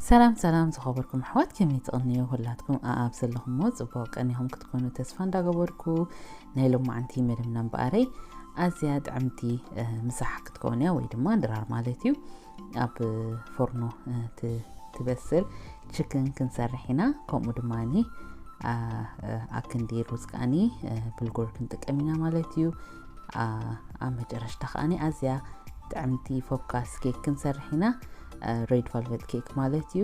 ሰላም ሰላም ዝኸበርኩም ኣሕዋት፣ ከመይ ትቕንዩ? ኩላትኩም ኣኣብ ዘለኹምዎ ጽቡቕ ቀኒኹም ክትኮኑ ተስፋ እንዳገበርኩ፣ ናይ ሎማዓንቲ መደብና እምበኣረይ ኣዝያ ጥዕምቲ ምሳሕ ክትከውን እያ፣ ወይ ድማ ድራር ማለት እዩ። ኣብ ፎርኖ ትበስል ችክን ክንሰርሕ ኢና። ከምኡ ድማ ኣክንዲ ሩዝ ከዓኒ ብልጎር ክንጥቀም ኢና ማለት እዩ። ኣብ መጨረሽታ ከዓኒ ኣዝያ ጥዕምቲ ፎካስ ኬክ ክንሰርሕ ኢና። ሬድ ቫልቨት ኬክ ማለት እዩ።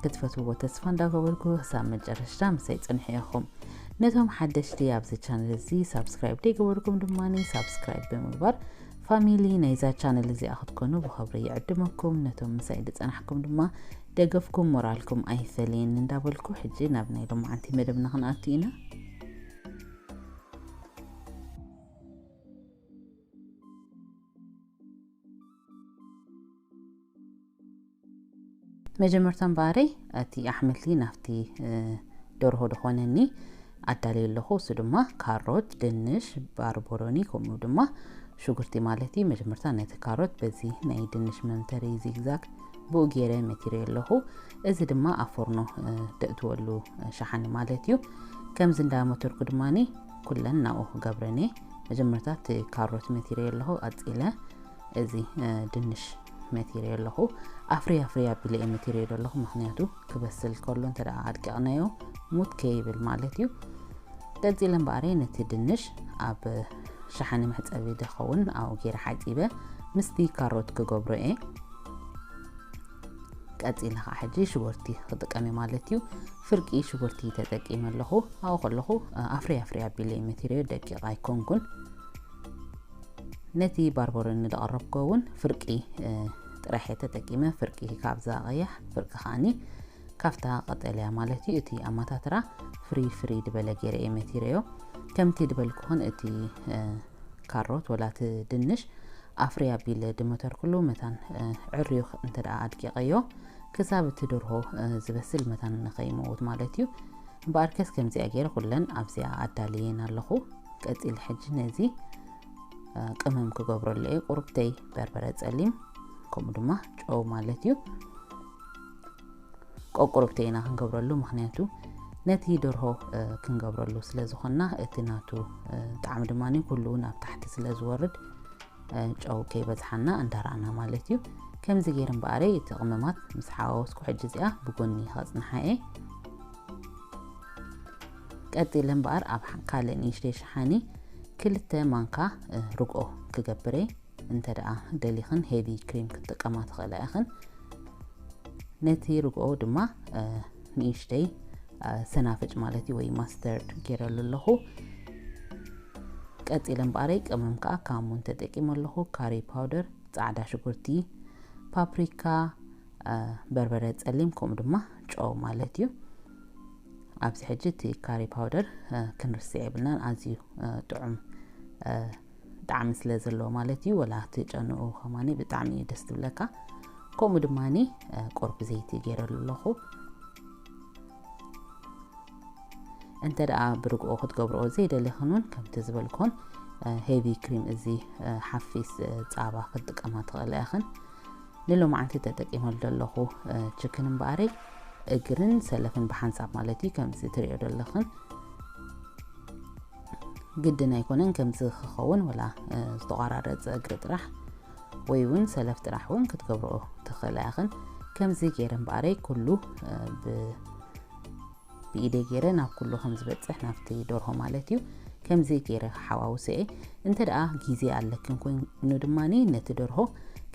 ክትፈትዎ ተስፋ እንዳገበርኩ ክሳብ መጨረሽታ ምሳይ ጽንሑ ኢኹም። ነቶም ሓደሽቲ ኣብዚ ቻነል እዚ ሳብስክራይብ ዘይገበርኩም ድማ ሳብስክራይብ ብምግባር ፋሚሊ ናይዛ ቻነል እዚኣ ክትኮኑ ብኸብሪ ይዕድመኩም። ነቶም ምሳይ ዝጸናሕኩም ድማ ደገፍኩም ሞራልኩም ኣይፈለየኒ እንዳበልኩ፣ ሕጂ ናብ ናይ ሎማዓንቲ መደብና ክንኣቱ ኢና። መጀመርታ እምበኣረይ እቲ ኣሕምልቲ ናብቲ ደርሆ ዝኾነኒ ኣዳልየ ኣለኹ። እሱ ድማ ካሮት፣ ድንሽ፣ ባርቦሮኒ ከምኡ ድማ ሽጉርቲ ማለት እዩ። መጀመርታ ነቲ ካሮት በዚ ናይ ድንሽ መምተሪ ዚግዛግ ብኡ ገይረ መቲረ ኣለኹ። እዚ ድማ ኣብ ፎርኖ ደእትወሉ ሸሓኒ ማለት እዩ። ከምዚ እንዳመተርኩ ድማ ኩለን ናብኡ ክገብረን እየ። መጀመርታ እቲ ካሮት መቲረ ኣለኹ። ቀፂለ እዚ ድንሽ መቲረ ኣለኹ። ኣፍርያ ኣፍርያ ኣቢለ እየ መቲረ ዘለኹ፣ ምኽንያቱ ክበስል ከሎ እንተ ደኣ ኣድቂቕናዮ ሙት ከይብል ማለት እዩ። ቀጺለ እምበኣረይ ነቲ ድንሽ ኣብ ሸሓኒ መሕጸቢ ዝኸውን ኣብኡ ገይረ ሓጺበ ምስቲ ካሮት ክገብሮ እየ። ቀጺለ ኸዓ ሕጂ ሽጉርቲ ክጥቀም እየ ማለት እዩ። ፍርቂ ሽጉርቲ ተጠቂመ ኣለኹ። ኣብኡ ከለኹ ኣፍርያ ኣፍርያ ኣቢለ እየ መቲረዮ፣ ደቂቕ ኣይኮንኩን። ነቲ ባርቦሮኒ ዝቐረብኩ እውን ፍርቂ ጥራሕ እየ ተጠቂመ። ፍርቂ ካብዛ ቀያሕ፣ ፍርቂ ከዓኒ ካብታ ቀጠልያ ማለት እዩ። እቲ ኣማታትራ ፍሪ ፍሪ ዝበለ ገይረ እየ መቲረዮ። ከምቲ ዝበልኩኽን እቲ ካሮት ወላ እቲ ድንሽ ኣፍርያ ኣቢለ ዝመተርኩሉ መታን ዕርዩ እንተ ደኣ ኣድቂቐዮ ክሳብ እቲ ደርሆ ዝበስል መታን ንኸይመውት ማለት እዩ። እምበኣርከስ ከምዚኣ ገይረ ኩለን ኣብዚኣ ኣዳልየን ኣለኹ። ቀጺለ ሕጂ ነዚ ቅመም ክገብረሉ እየ። ቁርብተይ በርበረ ጸሊም ከምኡ ድማ ጨው ማለት እዩ። ቆቁርብተ ኢና ክንገብረሉ፣ ምኽንያቱ ነቲ ደርሆ ክንገብረሉ ስለ ዝኾንና እቲ ናቱ ጣዕሚ ድማ ኩሉ ናብ ታሕቲ ስለ ዝወርድ ጨው ከይበዝሓና እንዳረኣና ማለት እዩ። ከምዚ ገይረ እምበኣረይ እቲ ቅመማት ምስ ሓዋወስኩ ሕጂ እዚኣ ብጎኒ ከጽንሓ እየ። ቀጺለ እምበኣር ኣብ ካልእ ንእሽተይ ሸሓኒ ክልተ ማንካ ርግኦ ክገብር እየ። እንተ ደኣ ደሊኽን ሄቪ ክሪም ክትጥቀማ ትኽእላ ኢኽን። ነቲ ርግኦ ድማ ንእሽተይ ሰናፍጭ ማለት እዩ ወይ ማስተርድ ገይረሉ ኣለኹ። ቀጺለ እምበኣረይ ቅመም ከኣ ካሙን ተጠቂመ ኣለኹ። ካሪ ፓውደር፣ ጻዕዳ ሽጉርቲ፣ ፓፕሪካ፣ በርበረ ጸሊም ከምኡ ድማ ጨው ማለት እዩ። ኣብዚ ሕጂ እቲ ካሪ ፓውደር ክንርስዕ የብልናን፣ ኣዝዩ ጥዑም ጣዕሚ ስለ ዘለዎ ማለት እዩ። ወላ እቲ ጨንኡ ከማኒ ብጣዕሚ እዩ ደስ ትብለካ። ከምኡ ድማ ቁርብ ዘይቲ ገይረሉ ኣለኹ። እንተ ደኣ ብርግኦ ክትገብርኦ ዘይደሊኽን እውን ከምቲ ዝበልኩን ሄቪ ክሪም፣ እዚ ሓፊስ ጻባ ክትጥቀማ ትኽእላ ኢኽን። ንሎማዓንቲ ተጠቂመሉ ዘለኹ ችክን እምበኣረይ እግርን ሰለፍን ብሓንሳብ ማለት እዩ። ከምዚ ትሪኦ ዘለኽን ግድን ኣይኮነን ከምዚ ክኸውን፣ ወላ ዝተቋራረጸ እግሪ ጥራሕ ወይ እውን ሰለፍ ጥራሕ እውን ክትገብርኦ ትኽእላ ኢኽን። ከምዚ ገይረ እምበኣረይ ኩሉ ብኢደይ ገይረ ናብ ኩሉ ከም ዝበጽሕ ናብቲ ደርሆ ማለት እዩ። ከምዚ ገይረ ክሓዋውሶ እየ። እንተ ደኣ ግዜ ኣለክን ኮይኑ ድማ ነቲ ደርሆ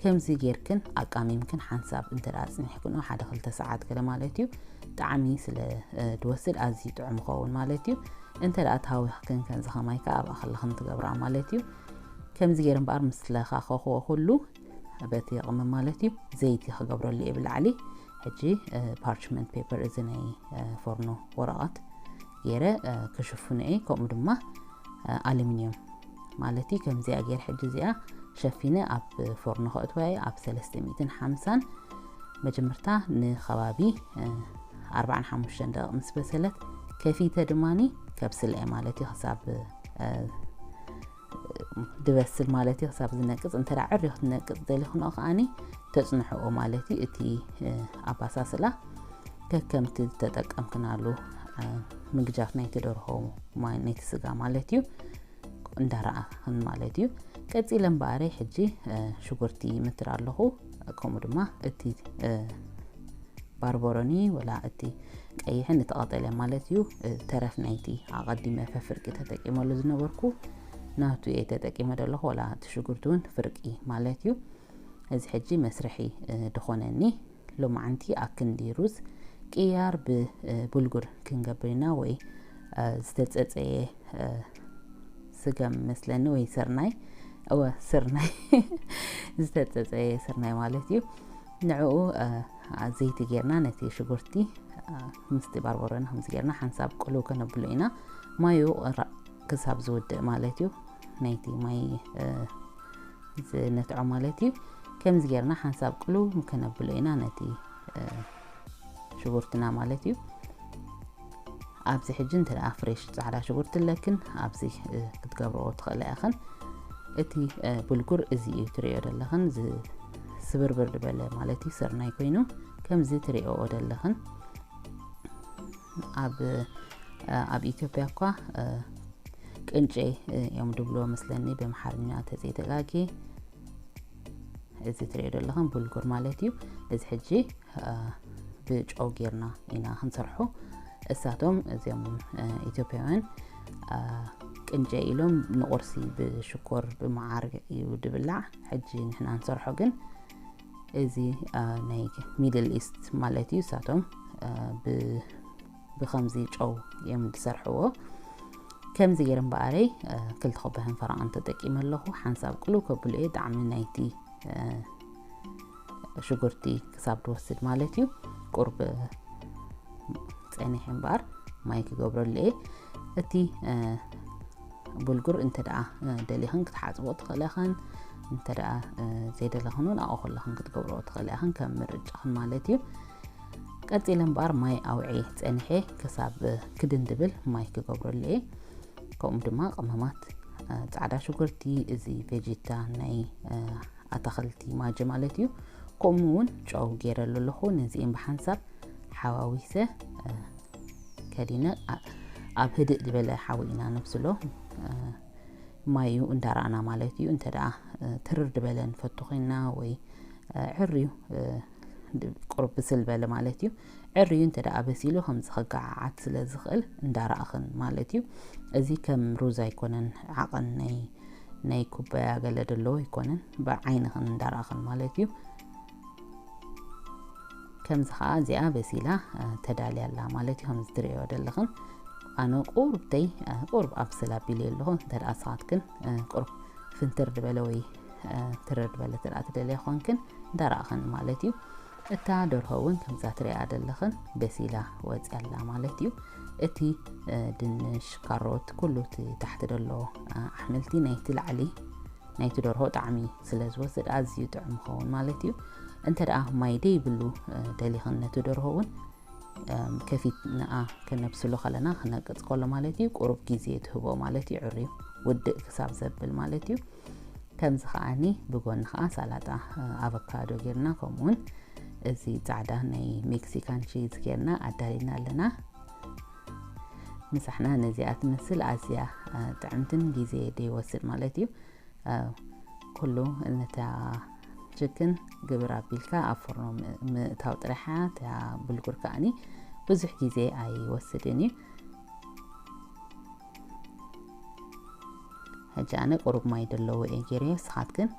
ከምዚ ጌርክን ኣቃሚምክን ሓንሳብ እንተ ደኣ ጽኒሕክንኦ ሓደ ክልተ ሰዓት ገለ ማለት እዩ፣ ጣዕሚ ስለ ዝወስድ ኣዝዩ ጥዑም ይኸውን ማለት እዩ። እንተ ደኣ ተሃዊኽክን ከምዚ ከማይ ከኣ ኣብኣ ከለኽን ትገብራ ማለት እዩ። ከምዚ ገይረ እምበኣር ምስ ለኻኸኽዎ ኩሉ በቲ ቅመም ማለት እዩ ዘይቲ ክገብረሉ እየ ብላዕሊ። ሕጂ ፓርችመንት ፔፐር፣ እዚ ናይ ፎርኖ ወረቐት ገይረ ክሽፍኖ እየ። ከምኡ ድማ ኣሉሚንየም ማለት እዩ። ከምዚኣ ገይረ ሕጂ እዚኣ ሸፊነ ኣብ ፎርኖ ከእትዋ እየ ኣብ ሰለስተ ሚእትን ሓምሳን። መጀመርታ ንኸባቢ ኣርባዓን ሓሙሽተን ደቂቕ ምስ በሰለት ከፊተ ድማኒ ከብስላ እየ ማለት እዩ። ክሳብ ድበስል ማለት እዩ። ክሳብ ዝነቅጽ፣ እንተ ደኣ ዕርዩ ክትነቅጽ ደሊኽንኦ ከኣኒ ተጽንሕኦ ማለት እዩ። እቲ ኣባሳስላ ከከምቲ ዝተጠቀምክናሉ ምግጃፍ ናይቲ ደርሆ፣ ናይቲ ስጋ ማለት እዩ፣ እንዳረኣኽን ማለት እዩ። ቀጺለ እምበኣረይ ሕጂ ሽጉርቲ ይምትር ኣለኹ። ከምኡ ድማ እቲ ባርበሮኒ ወላ እቲ ቀይሕን እቲ ቀጠልያ ማለት እዩ፣ ተረፍ ናይቲ ኣቐዲመ ፈፍርቂ ተጠቂመሉ ዝነበርኩ ናቱ እየ ተጠቂመ ዘለኹ፣ ወላ እቲ ሽጉርቲ እውን ፍርቂ ማለት እዩ። እዚ ሕጂ መስርሒ ድኾነኒ ሎማዓንቲ ኣክንዲ ሩዝ ቅያር ብቡልጉር ክንገብር ኢና፣ ወይ ዝተጸጸየ ስገም መስለኒ ወይ ስርናይ፣ እወ ስርናይ፣ ዝተጸጸየ ስርናይ ማለት እዩ። ንዕኡ ዘይቲ ጌርና ነቲ ሽጉርቲ ምስቲ ባርበሮና ከምዚ ጌርና ሓንሳብ ቅልው ከነብሎ ኢና። ማዩ ክሳብ ዝውድእ ማለት እዩ። ናይቲ ማይ ዝነትዖ ማለት እዩ። ከምዚ ጌርና ሓንሳብ ቅልው ከነብሎ ኢና ነቲ ሽጉርትና ማለት እዩ። ኣብዚ ሕጂ እንተ ደኣ ፍሬሽ ጻዕዳ ሽጉርቲ ኣለክን ኣብዚ ክትገብርኦ ትኽእላ ኢኽን። እቲ ቡልጉር እዚ እዩ ትሪኦ ዘለኽን፣ ስብርብር ዝበለ ማለት እዩ፣ ስርናይ ኮይኑ ከምዚ ትሪኦ ዘለኽን። ኣብ ኣብ ኢትዮጵያ እኳ ቅንጨ እዮም ድብልዎ መስለኒ ብኣምሓርኛ ተዘይተጋጌ። እዚ ትሪኦ ዘለኽን ቡልጉር ማለት እዩ። እዚ ሕጂ ብጨው ጌርና ኢና ክንሰርሖ። እሳቶም እዚኦም ኢትዮጵያውያን ቅንጨ ኢሎም ንቁርሲ ብሽኮር ብመዓር እዩ ድብላዕ። ሕጂ ንሕና ንሰርሖ ግን እዚ ናይ ሚድል ኢስት ማለት እዩ። እሳቶም ብከምዚ ጨው እዮም ዝሰርሕዎ። ከምዚ ገይረ እምበኣረይ ክልተ ኩባያን ፈረቓን ተጠቂመ ኣለኹ። ሓንሳብ ቅልው ከብሎ እየ ጣዕሚ ናይቲ ሽጉርቲ ክሳብ ድወስድ ማለት እዩ። ቁርብ ጸኒሐ እምበኣር ማይ ክገብረሉ እየ። እቲ ቡልጉር እንተ ደኣ ደሊኽን ክትሓጽቦ ትኽእለኽን፣ እንተ ደኣ ዘይደለኽን እውን ኣብኡ ከለኽን ክትገብርኦ ትኽእላ ኢኽን፣ ከም ምርጫኽን ማለት እዩ። ቀጺለ እምበኣር ማይ ኣውዒ ጸኒሐ ክሳብ ክድን ድብል ማይ ክገብረሉ እየ። ከምኡ ድማ ቀመማት፣ ጻዕዳ ሽጉርቲ፣ እዚ ቬጂታ ናይ ኣታኽልቲ ማጂ ማለት እዩ። ከምኡ እውን ጨው ገይረሉ ኣለኹ። ነዚኦም ብሓንሳብ ሓዋዊሰ ከዲነ ኣብ ህድእ ዝበለ ሓዊ ኢና ነብስሎ። ማዩ እንዳረኣና ማለት እዩ። እንተ ደኣ ትርር ዝበለ ንፈቱ ኮይና ወይ ዕርዩ ቁሩብ ብስል በለ ማለት እዩ። ዕርዩ እንተ ደኣ በሲሉ ከምዚ ክገዓዓት ስለ ዝኽእል እንዳረኣኽን ማለት እዩ። እዚ ከም ሩዝ ኣይኮነን፣ ዓቐን ናይ ናይ ኩባያ ገለ ደለዎ ኣይኮነን፣ ብዓይንኽን እንዳረኣኽን ማለት እዩ። ከምዚ ኸዓ እዚኣ በሲላ ተዳልያ ኣላ ማለት እዩ። ከምዚ ትሪእዮ ዘለኽን ኣነ ቁርብተይ ቁርብ ኣብስል ኣቢለ ኣለኹ። እንተ ደኣ ንስኻትክን ቁርብ ፍንትር ዝበለ ወይ ትርር ዝበለ እንተ ደኣ ትደልያ ኮንክን እንዳረኣኽን ማለት እዩ። እታ ደርሆ እውን ከምዛ ትሪኣ ዘለኽን በሲላ ወፅያ ኣላ ማለት እዩ። እቲ ድንሽ፣ ካሮት፣ ኩሉ እቲ ታሕቲ ዘሎ ኣሕምልቲ ናይቲ ላዕሊ ናይቲ ደርሆ ጣዕሚ ስለ ዝወስድ ኣዝዩ ጥዑም ይኸውን ማለት እዩ። እንተ ደኣ ማይ ደይብሉ ደሊኽን ነቲ ደርሆ እውን ከፊትናኣ ከነብስሎ ከለና ክነቅጽ ከሎ ማለት እዩ፣ ቁሩብ ግዜ ትህቦ ማለት እዩ፣ ዕርዩ ውድእ ክሳብ ዘብል ማለት እዩ። ከምዚ ከኣኒ ብጎኒ ከኣ ሳላጣ ኣቨካዶ ጌርና፣ ከምኡውን እዚ ጻዕዳ ናይ ሜክሲካን ቺዝ ጌርና ኣዳሊና ኣለና። ምሳሕና ነዚኣ ትመስል ኣዝያ ጥዕምትን ግዜ ደይወስድ ማለት እዩ። ኩሉ ነታ ችክን ግብር ኣቢልካ ኣብ ፎርኖ ምእታው ጥራሕ እያ። እታ ብልጉር ከኣኒ ብዙሕ ግዜ ኣይወስድን እዩ። ሕጂ ኣነ ቁሩብ ማይ ደለዎ እየ ገይረዮ። ንስኻትክን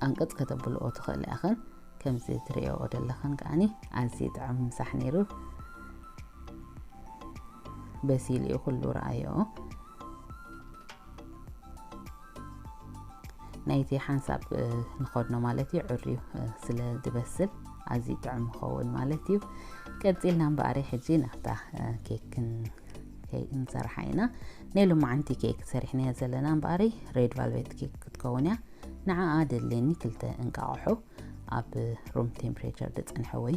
ኣንቅጽ ከተብልኦ ትኽእላ ኢኽን። ከምዚ ትርእዮ ዘለኽን ከኣኒ ኣዝዩ ጥዑም ምሳሕ ነይሩ። በሲሉ እዩ ኩሉ ረኣዮ። ናይቲ ሓንሳብ ንኸድኖ ማለት እዩ፣ ዕርዩ ስለ ዝበስል ኣዝዩ ጥዑም ይኸውን ማለት እዩ። ቀጺልና እምበኣር ሕጂ ናብታ ኬክ ክንሰርሓ ኢና። ናይ ሎማዓንቲ ኬክ ሰሪሕናያ ዘለና እምበኣር ሬድ ቫልቬት ኬክ ክትከውን እያ። ንዓኣ ደድልየኒ ክልተ እንቃቑሖ ኣብ ሩም ቴምፕሬቸር ዝጸንሐ ወይ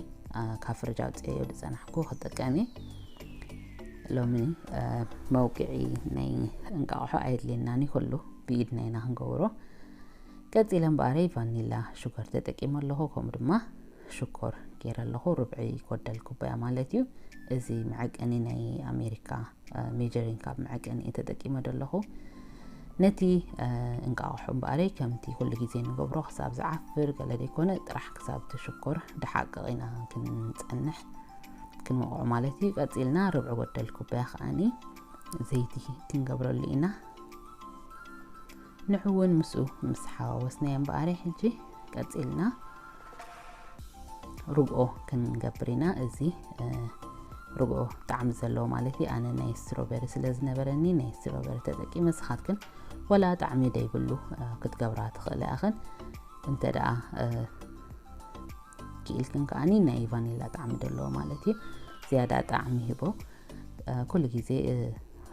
ካብ ፍርጅ ኣውጽኤዮ ዝጸናሕኩ ክጥቀም እየ። ሎሚ መውቅዒ ናይ እንቃቑሖ ኣየድልየናን እዩ፣ ኩሉ ብኢድና ኢና ክንገብሮ። ቀጺለ እምበኣረይ ቫኒላ ሽኮር ተጠቂመ ኣለኹ፣ ከምኡ ድማ ሽኮር ገይረ ኣለኹ፣ ርብዒ ጎደል ኩባያ ማለት እዩ። እዚ መዐቀኒ ናይ ኣሜሪካ ሜጀሪንግ ካብ መዐቀኒ እየ ተጠቂመ ዘለኹ። ነቲ እንቃቑሖ እምበኣረይ ከምቲ ኩሉ ግዜ ንገብሮ ክሳብ ዝዓፍር ገለ ዘይኮነ ጥራሕ ክሳብ እቲ ሽኮር ድሓቅቕ ኢና ክንጸንሕ ክንወቕዖ ማለት እዩ። ቀጺልና ርብዒ ጎደል ኩባያ ከኣኒ ዘይቲ ክንገብረሉ ኢና። ንዑ እውን ምስኡ ምስ ሓዋወስናዮ እምበኣረይ ሕጂ ቀጺልና ርግኦ ክንገብር ኢና። እዚ ርግኦ ጣዕሚ ዘለዎ ማለት እዩ። ኣነ ናይ ስትሮበሪ ስለ ዝነበረኒ ናይ ስትሮበሪ ተጠቂመ፣ ንስኻትክን ወላ ጣዕሚ ዘይብሉ ክትገብራ ትኽእላ ኢኽን። እንተ ደኣ ክኢልክን ከኣኒ ናይ ቫኒላ ጣዕሚ ዘለዎ ማለት እዩ። ዝያዳ ጣዕሚ ሂቦ። ኩሉ ግዜ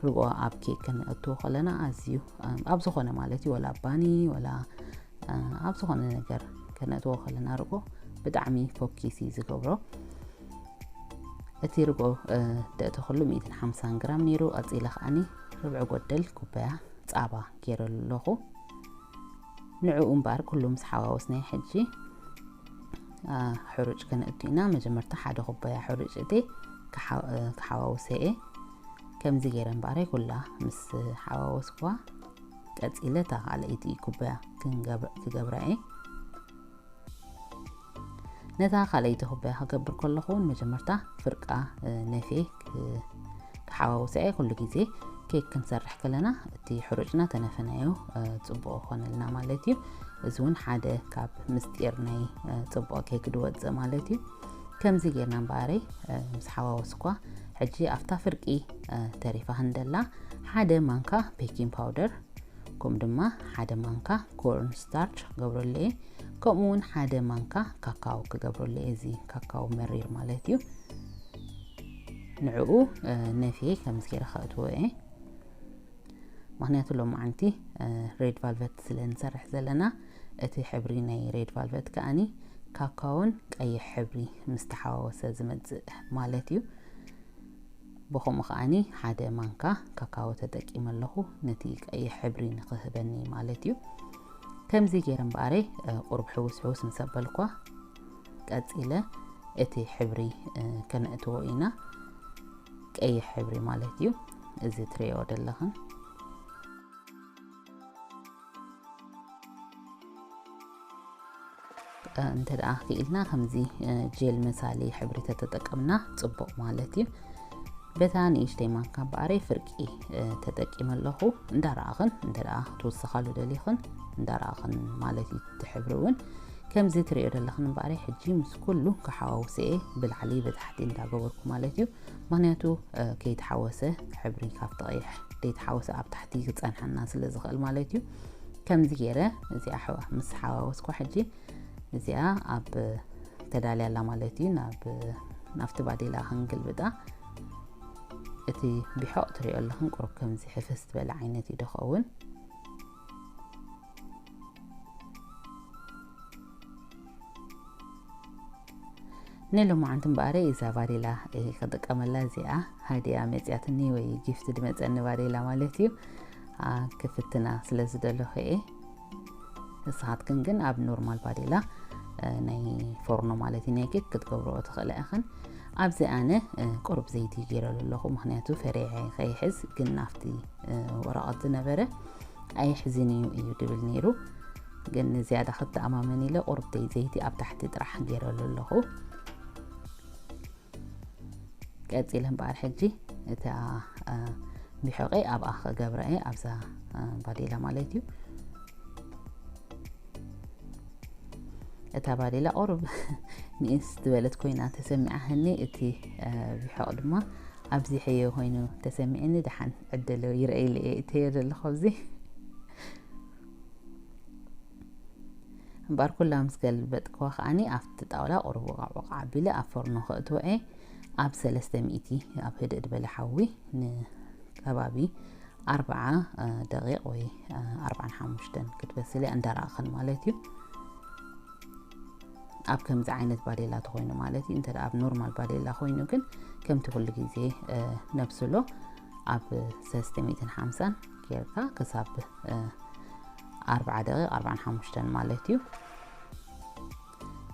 ርግኦ ኣብ ኬክ ከነእትዎ ከለና ኣዝዩ ኣብ ዝኾነ ማለት እዩ፣ ወላ ኣብ ባኒ ወላ ኣብ ዝኾነ ነገር ከነእትዎ ከለና ርግኦ ብጣዕሚ ፎኪስ እዩ ዝገብሮ። እቲ ርግኦ ደእተኽሉ ሚእትን ሓምሳን ግራም ነይሩ። ቀጺለ ከኣኒ ርብዒ ጎደል ኩባያ ጻባ ገይረሉ ኣለኹ። ንዕኡ እምበኣር ኩሉ ምስ ሓዋወስናዮ ሕጂ ሕሩጭ ከነእቱ ኢና። መጀመርታ ሓደ ኩባያ ሕሩጭ እቴ ክሓዋውሰ እየ። ከምዚ ገይረ እምበኣረይ ኩላ ምስ ሓዋወስኩዋ ቀጺለ እታ ካልኣይቲ ኩባያ ክገብራ እየ። ነታ ካልኣይቲ ኩባያ ክገብር ከለኹ እውን መጀመርታ ፍርቃ ነፌ ክሓዋውሰ እየ። ኩሉ ግዜ ኬክ ክንሰርሕ ከለና እቲ ሕሩጭና ተነፈናዮ ጽቡቕ ክኾነልና ማለት እዩ። እዚ እውን ሓደ ካብ ምስጢር ናይ ጽቡቕ ኬክ ዝወጽእ ማለት እዩ። ከምዚ ጌርና እምበኣረይ ምስ ሓዋወስኳ ሕጂ ኣብታ ፍርቂ ተሪፋ ክንደላ ሓደ ማንካ ቤኪንግ ፓውደር ከምኡ ድማ ሓደ ማንካ ኮርን ስታርች ክገብረሉ እየ። ከምኡ እውን ሓደ ማንካ ካካው ክገብረሉ እየ። እዚ ካካው መሪር ማለት እዩ። ንዕኡ ነፍየ ከምዚ ገይረ ከእትዎ እየ። ምክንያቱ ሎማዓንቲ ሬድ ቫልቨት ስለ ንሰርሕ ዘለና እቲ ሕብሪ ናይ ሬድ ቫልቨት ከኣኒ ካካውን ቀይሕ ሕብሪ ምስ ተሓዋወሰ ዝመጽእ ማለት እዩ። ብኸምኡ ከኣኒ ሓደ ማንካ ካካዎ ተጠቂመ ኣለኹ፣ ነቲ ቀይሕ ሕብሪ ንኽህበኒ ማለት እዩ። ከምዚ ገይረ እምበኣረይ ቁሩብ ሕውስ ሕውስ ምስ ኣበልኳ ቀጺለ እቲ ሕብሪ ከነእትዎ ኢና። ቀይሕ ሕብሪ ማለት እዩ። እዚ ትሪኦ ዘለኽን እንተ ደኣ ክኢልና ከምዚ ጀል መሳሊ ሕብሪ ተተጠቀምና ጽቡቕ ማለት እዩ። በታ ንእሽተይ ማንካ እምበኣረይ ፍርቂ ተጠቂመ ኣለኹ። እንዳረኣኽን እንተ ደኣ ክትውስኻሉ ደሊኽን እንዳረኣኽን ማለት እዩ። እቲ ሕብሪ እውን ከምዚ ትሪኦ ዘለኽን እምበኣረይ ሕጂ ምስ ኩሉ ክሓዋውሰ እየ ብላዕሊ ብታሕቲ እንዳገበርኩ ማለት እዩ። ምክንያቱ ከይተሓወሰ ሕብሪ ካብቲ ቀይሕ ዘይተሓወሰ ኣብ ታሕቲ ክጸንሐና ስለ ዝኽእል ማለት እዩ። ከምዚ ገይረ እዚኣ ምስ ሓዋወስኳ ሕጂ እዚኣ ኣብ ተዳልያ ኣላ ማለት እዩ። ናብ ናብቲ ባዴላ ክንግልብጣ እቲ ቢሖቕ ትሪኦ ኣለኽን ቁሩብ ከምዚ ሕፍስ ዝበለ ዓይነት እዩ ዝኸውን። ንሎማዓንቲ እምበኣረ እዛ ባዴላ እየ ክጥቀመላ። እዚኣ ሃዲያ መፅያትኒ ወይ ጊፍት ድመፀኒ ባዴላ ማለት እዩ። ክፍትና ስለ ዝደለኹ እየ። ንስኻትክን ግን ኣብ ኖርማል ባዴላ ናይ ፎርኖ ማለት እዩ ናይ ኬክ ክትገብርኦ ትኽእላ ኢኽን። ኣብዚ ኣነ ቁሩብ ዘይቲ ገይረሉ ኣለኹ፣ ምክንያቱ ፈሪዐ ከይሕዝ ግን ናፍቲ ወረቐት ዝነበረ ኣይሕዝን እዩ እዩ ድብል ነይሩ። ግን ዝያዳ ክተኣማመን ኢለ ቁሩብ ደይ ዘይቲ ኣብ ታሕቲ ጥራሕ ገይረሉ ኣለኹ። ቀጺለ እምበኣር ሕጂ እታ ቢሖቐይ ኣብኣ ክገብራ እየ፣ ኣብዛ ባዴላ ማለት እዩ። እታ ባዴላ ቁሩብ ንእስ ዝበለት ኮይና ተሰሚዓህኒ፣ እቲ ቢሖቕ ድማ ኣብዚሐዮ ኮይኑ ተሰሚዕኒ። ደሓን ዕድል ይረኣይሉ እየ እተዮ ዘለኹ ኣብዚ። እምበኣር ኩላ ምስ ገልበጥክዋ ከኣኒ ኣብቲ ጣውላ ቁሩብ ወቓዕ ወቓዕ ኣቢለ ኣብ ፎርኖ ከእትዎ እየ። ኣብ ሰለስተ ሚእቲ ኣብ ህድእ ዝበለ ሓዊ ንከባቢ ኣርብዓ ደቂቕ ወይ ኣርብዓን ሓሙሽተን ክትበስል እያ እንዳረኣኽን ማለት እዩ። ኣብ ከምዚ ዓይነት ባዴላ ተኾይኑ ማለት እዩ። እንተ ኣብ ኖርማል ባዴላ ኮይኑ ግን ከምቲ ኩሉ ግዜ ነብስሎ ኣብ ሰለስተ ሚእትን ሓምሳን ጌርካ ክሳብ ኣርብዓ ደቂቕ ኣርብዓን ሓሙሽተን ማለት እዩ።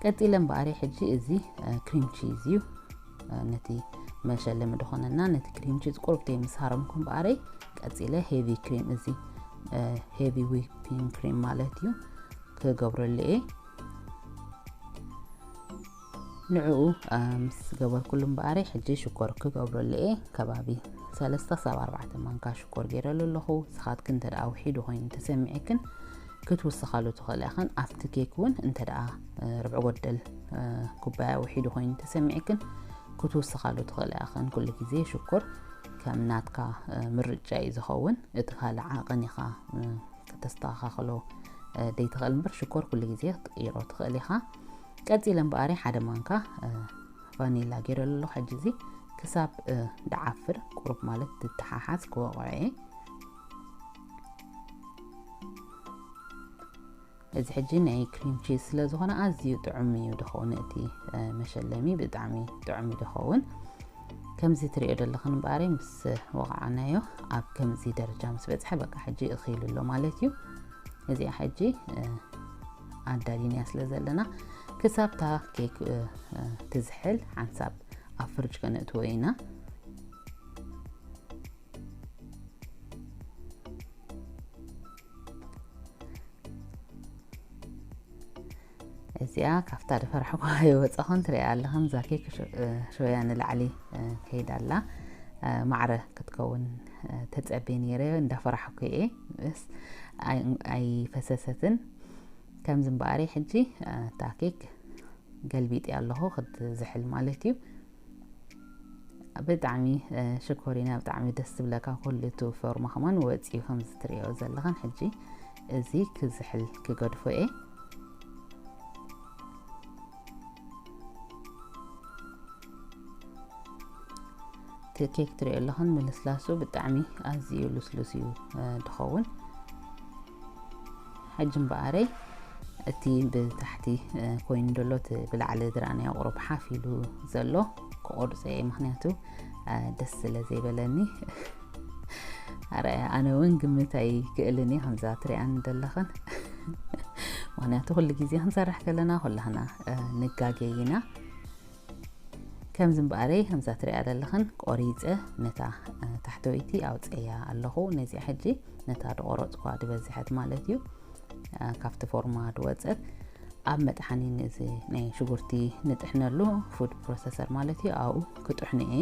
ቀጺለ እምበኣር ሕጂ እዚ ክሪም ቺዝ እዩ። ነቲ መሸለሚ ዝኾነና ነቲ ክሪም ቺዝ ቁሩብ ምስ ሃረምኩ እምበኣር ቀጺለ ሄቪ ክሪም፣ እዚ ሄቪ ዊፒንግ ክሪም ማለት እዩ፣ ክገብረሉ እየ። ንዕኡ ምስ ገበርኩሉ እምበኣር ሕጂ ሽኮር ክገብረሉ እየ። ከባቢ ሰለስተ ክሳብ ኣርባዕተ ማንካ ሽኮር ገይረሉ ኣለኹ። ንስኻትክን እንተ ደኣ ውሒዱ ኮይኑ ተሰሚዕክን ክትውስኻሉ ትኽእላ ኢኽን። ኣብቲ ኬክ እውን እንተ ደኣ ርብዒ ጎደል ኩባያ ውሒዱ ኮይኑ ተሰሚዕክን ክትውስኻሉ ትኽእላ ኢኽን። ኩሉ ግዜ ሽኮር ከም ናትካ ምርጫ እዩ ዝኸውን። እቲ ካልእ ዓቐን ኢኻ ከተስተኻኽሎ ደይትኽእል እምበር ሽኮር ኩሉ ግዜ ክትቅይሮ ትኽእል ኢኻ። ቀጺለ እምበኣር ሓደ ማንካ ቫኒላ ገይረሉ ኣለኹ። ሕጂ እዚ ክሳብ ድዓፍር ቁሩብ ማለት ድተሓሓዝ ክወቕዖ እየ። እዚ ሕጂ ናይ ክሪም ቺዝ ስለ ዝኾነ ኣዝዩ ጥዑም እዩ ድኸውን። እቲ መሸለሚ ብጣዕሚ ጥዑም እዩ ድኸውን። ከምዚ ትሪኦ ዘለኽን እምበኣር ምስ ወቕዓናዮ ኣብ ከምዚ ደረጃ ምስ በጽሐ በቃ ሕጂ እኺሉ ኣሎ ማለት እዩ። እዚኣ ሕጂ ኣዳሊናያ ስለ ዘለና ክሳብ እታ ኬክ ትዝሕል ሓንሳብ ኣብ ፍርጅ ከነእትዎ ኢና። እዚኣ ካብታ ዝፈራሕኩ ኣይወጻኹን። ትሪኣ ኣለኽን እዛ ኬክ ሸ-፣ እ፣ ሸውያ ንላዕሊ፣ እ፣ ከይዳ ኣላ። እ፣ ማዕረ ክትከውን፣ እ፣ ተጸብየ ነይረ፣ እንዳፈራሕኩ እየ። በስ ኣይ-፣ ኣይፈሰሰትን። ከምዚ እምበኣር ሕጂ፣ እ፣ እታ ኬክ ገልቢጠያ ኣለኹ፣ ክትዝሕል ማለት እዩ። ብጣዕሚ፣ እ፣ ሽኮሪና፣ ብጣዕሚ ደስ ዝብለካ። ኩሉ እቲ ፎርማ ከማን ወፂኡ ከምዚ ትሪኦ ዘለኽን። ሕጂ እዚ ክዝሕል ክገድፎ እየ። እቲ ኬክ ትሪኦ ኣለኽን ምልስላሱ ብጣዕሚ ኣዝዩ ልስሉስ እዩ፣ እ፣ ድኸውን። ሕጂ እምበኣረይ እቲ ብታሕቲ፣ እ፣ ኮይኑ ዘሎ እቲ ብላዕሊ ዝረኣናዮ ቁሩብ ሓፍ ኢሉ ዘሎ ክቆርጾ እየ፣ ምኽንያቱ፣ እ፣ ደስ ስለ ዘይበለኒ። ኣረ፣ ኣነ እውን ግምት ኣይክእልን እየ፣ ከምዛ ትሪኣኒ ዘለኽን። ምኽንያቱ ኩሉ ግዜ ክንሰርሕ ከለና ኩላህና፣ እ፣ ንጋገይ ኢና። ከምዚ እምበኣረይ፣ ከምዛ ትሪኣ ዘለኽን ቆሪጸ ነታ፣ እ፣ ታሕተወይቲ ኣውፅእያ ኣለኹ። ነዚኣ ሕጂ ነታ ድቆረፅኳ ድበዝሐት ማለት እዩ፣ እ፣ ካብቲ ፎርማ ድወፀት ኣብ መጥሓኒ ነዚ ናይ ሽጉርቲ ንጥሕነሉ ፉድ ፕሮሰሰር ማለት እዩ፣ ኣብኡ ክጥሕኑ እየ።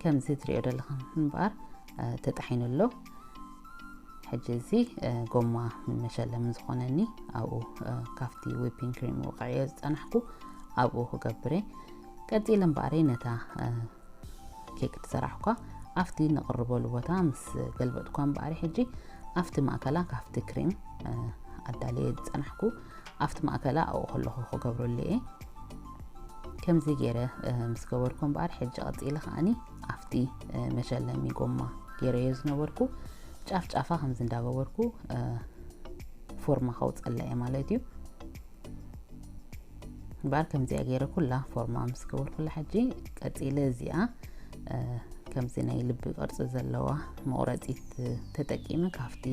ከምዚ ትሪኦ ዘለኽን እምበኣር፣ እ፣ ተጣሒኑ ኣሎ። ሕጂ እዚ፣ እ፣ ጎማ መሸለሚ ዝኾነኒ ኣብኡ፣ እ፣ ካብቲ ዊፒንግ ክሪም ወቕዐዮ ዝጸናሕኩ ኣብኡ ክገብር እየ። ቀጺለ እምበኣር ነታ፣ እ፣ ኬክ ዝሰራሕኳ ኣብቲ ነቕርበሉ ቦታ ምስ ገልበጥኳ እምበኣር ሕጂ ኣብቲ ማእከላ ካብቲ ክሪም፣ እ፣ ኣዳልየ ዝጸናሕኩ ኣብቲ ማእከላ ኣብኡ ከለኹ ክገብረሉ እየ። ከምዚ ገይረ፣ እ፣ ምስ ገበርኩ እምበኣር ሕጂ ቀጺለ ከኣኒ ኣብቲ፣ እ፣ መሸለሚ ጎማ ገይረዮ ዝነበርኩ ጫፍ ጫፋ ከምዚ እንዳገበርኩ፣ እ፣ ፎርማ ከውጸላ እየ ማለት እዩ። እምበኣር ከምዚኣ ገይረ ኩላ ፎርማ ምስ ገበርኩላ ሕጂ ቀጺለ እዚኣ፣ እ፣ ከምዚ ናይ ልቢ ቅርጺ ዘለዋ መቑረጺት ተጠቂመ ካብቲ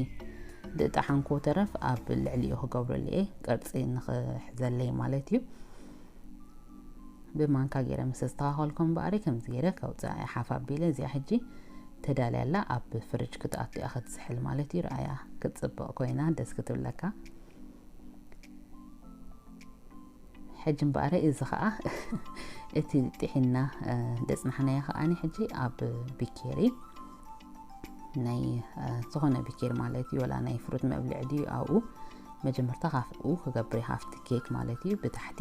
ዝጠሓንኩ ተረፍ ኣብ ልዕሊኡ ክገብረሉ እየ፣ ቅርጺ ንኽሕዘለይ ማለት እዩ። ብማንካ ገይረ ምስ ኣስተኻኸልኩ እምበኣር ከምዚ ገይረ ከውፅኣ እየ ሓፍ ኣቢለ። እዚኣ ሕጂ ተዳልያ ኣላ፣ ኣብ ፍርጅ ክትኣቱ እያ ክትዝሕል ማለት እዩ። ረኣያ ክትፅብቕ ኮይና ደስ ክትብለካ። ሕጂ እምበኣር እዚ ኸዓ እቲ ጥሒና፣ እ፣ ደፅናሕናዮ ኸዓኒ ሕጂ ኣብ ቢኬሪ ናይ፣ እ፣ ዝኾነ ቢኬሪ ማለት እዩ፣ ወላ ናይ ፍሩት መብልዒ ድዩ ኣብኡ መጀመርታ ካብኡ ክገብር እየ፣ ካብቲ ኬክ ማለት እዩ ብታሕቲ።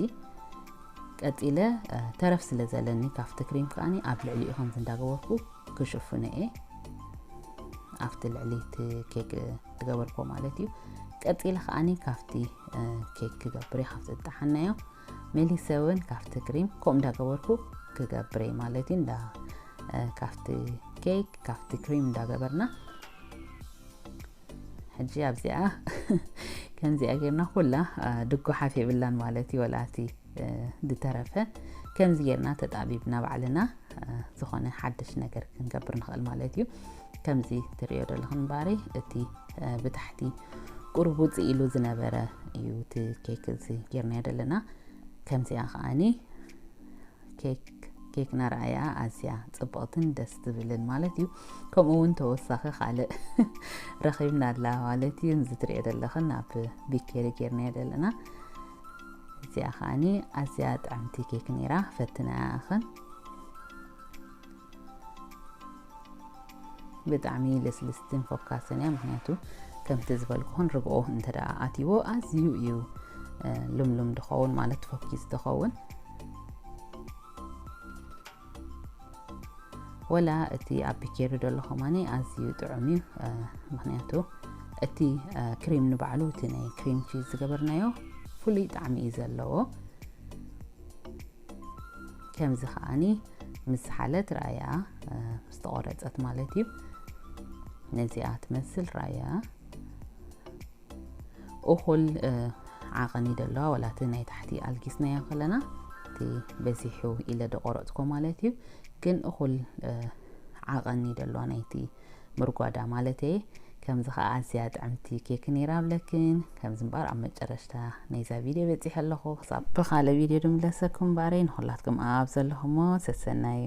ቀፂለ፣ እ፣ ተረፍ ስለ ዘለኒ ካብቲ ክሪም ከዓኒ ኣብ ልዕሊኡ ከምዚ እንዳገበርኩ ክሽፍኖ እየ፣ ኣብቲ ልዕሊ እቲ ኬክ ዝገበርኩዎ ማለት እዩ። ቀፂለ ከዓኒ ካብቲ፣ እ፣ ኬክ ክገብር እየ፣ ካብቲ ዝጠሓናዮ መሊሰ እውን ካብቲ ክሪም ከምኡ እንዳገበርኩ ክገብር እየ ማለት እዩ። እንዳ፣ እ፣ ካብቲ ኬክ ካብቲ ክሪም እንዳገበርና ሕጂ ኣብዚኣ ከምዚኣ ጌርና ኩላ፣ እ፣ ድጎሓፍ የብላን ማለት እዩ። ወላ እቲ ዝተረፈ ከምዚ ጌርና ተጣቢብና ባዕልና ዝኾነ ሓድሽ ነገር ክንገብር ንኽእል ማለት እዩ። ከምዚ ትሪኦ ዘለኹም ባሪ እቲ ብታሕቲ ቁርቡፅ ኢሉ ዝነበረ እዩ እቲ ኬክ እዚ ጌርናዮ ዘለና። ከምዚኣ ከዓኒ ኬክ ኬክና ረኣያ ኣዝያ ጽብቕትን ደስ ትብልን ማለት እዩ። ከምኡ እውን ተወሳኺ ካልእ ረኺብና ኣላ ማለት እዩ። እዚ ትሪኦ ዘለኽን ኣብ ቢኬሪ ጌርናዮ ዘለና። እዚኣ ከዓኒ ኣዝያ ጥዕምቲ ኬክ ነይራ። ፈትናያ ኢኽን። ብጣዕሚ ልስልስትን ፎካስን እያ። ምክንያቱ ከምቲ ዝበልኩኹን ርግኦ እንተ ደኣ ኣትይዎ ኣዝዩ እዩ ልምሉም ድኸውን ማለት ፎኪስ ድኸውን። ወላ እቲ ኣብ ቢኬሪ ደሎ ከማኒ ኣዝዩ ጥዑም እዩ። ምክንያቱ እቲ ክሪም ንባዕሉ እቲ ናይ ክሪም ቺዝ ዝገበርናዮ ፍሉይ ጣዕሚ እዩ ዘለዎ። ከምዚ ከዓኒ ምስ ሓለት ራያ ምስ ተቆረጸት ማለት እዩ። ነዚኣ ትመስል ራያ እኹል ዓቐን እዩ ደለዋ። ወላ እቲ ናይ ታሕቲ ኣልጊስናዮ ከለና እቲ በዚሑ ኢለ ደቆረጽኮ ማለት እዩ። ግን እኹል ዓቐን እዩ ደለዋ ናይቲ ምርጓዳ ማለት እየ። ከምዚ ከዓ ኣዝያ ጥዕምቲ ኬክ ነይራ ብለክን። ከምዚ እምበኣር ኣብ መጨረሽታ ናይዛ ቪድዮ በፂሐ ኣለኹ። ክሳብ ብካለ ቪድዮ ድምለሰኩም ባረይ። ንኩላትኩም ኣብ ዘለኹሞ ሰሰናዩ።